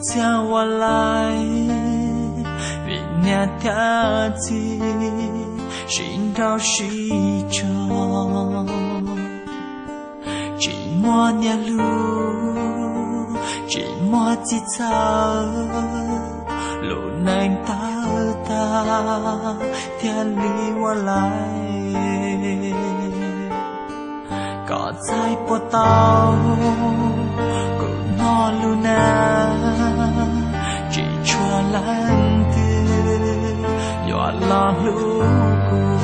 Txhiaj ua laib, vim niam thiab txiv sib nrauj sib tso, tsis muaj niam hlub, tsis muaj txiv txhawb, lub neej tawg tag thiaj li ua laib. Koj txhais puas tau kuv hnov lus nag, tsis tshuav leej twg yuav los hlub kuv.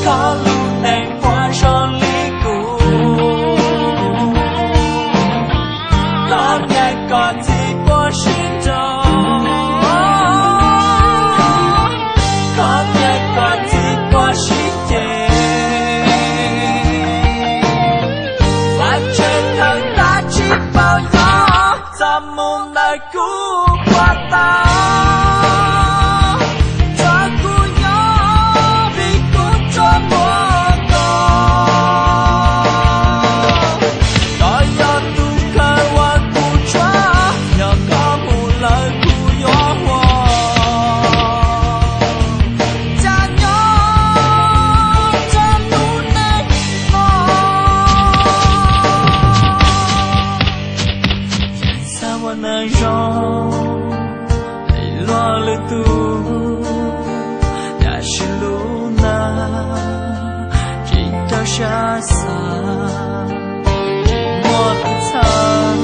Koj lub neej puas zoo li kuv, koj niam koj txiv puas sib nrauj, koj niam koj txiv puas sib ceg, vaj tse thawj tab tsis paub nyob, txoj mus ntawm kuv puas tau, tso kuv nyob vim kuv tsuas muaj koj. Koj yog tus khaws uas kuv tshuav, yog koj mus lawm kuv yuav huas. Cas nyob rau lub neej no, xav ua neeg zoo li luag lwm tus, tab sis lub neej tsis raws siab xav, tsis muaj tus txhawb,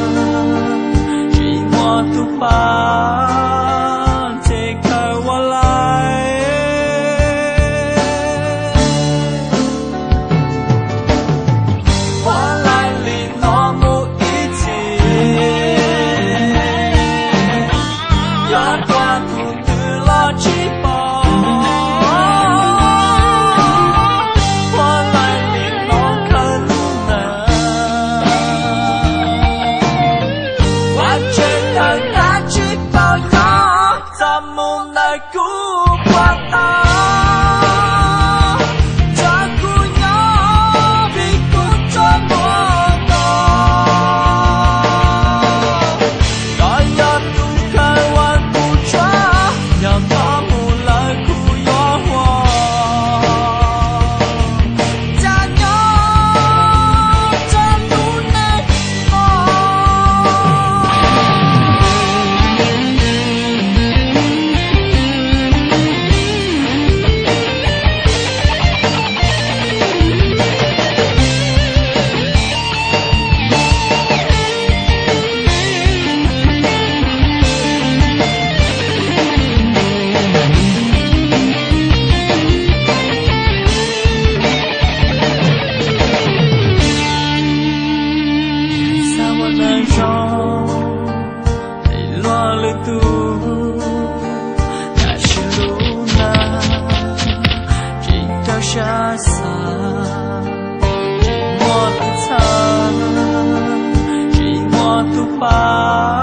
tsis muaj tus pab, ces khaws ua laib. Ua laib li no mus ib txhis, yuav tua tus twg los tsis pom, ua laib li no khaws lub neej, vaj tse thawj tab tsis paub nyob, txoj mus ntawm kuv puas tau, tso kuv nyob vim kuv tsuas muaj koj. Koj yog tus khaws uas kuv tshuav, yog koj mus lawm kuv yuav huas. Cas nyob rau lub neej no, xav ua neeg zoo li luag lwm tus, tab sis lub neej tsis raws siab xav, tsis muaj tus txhawb, tsis muaj tus pab,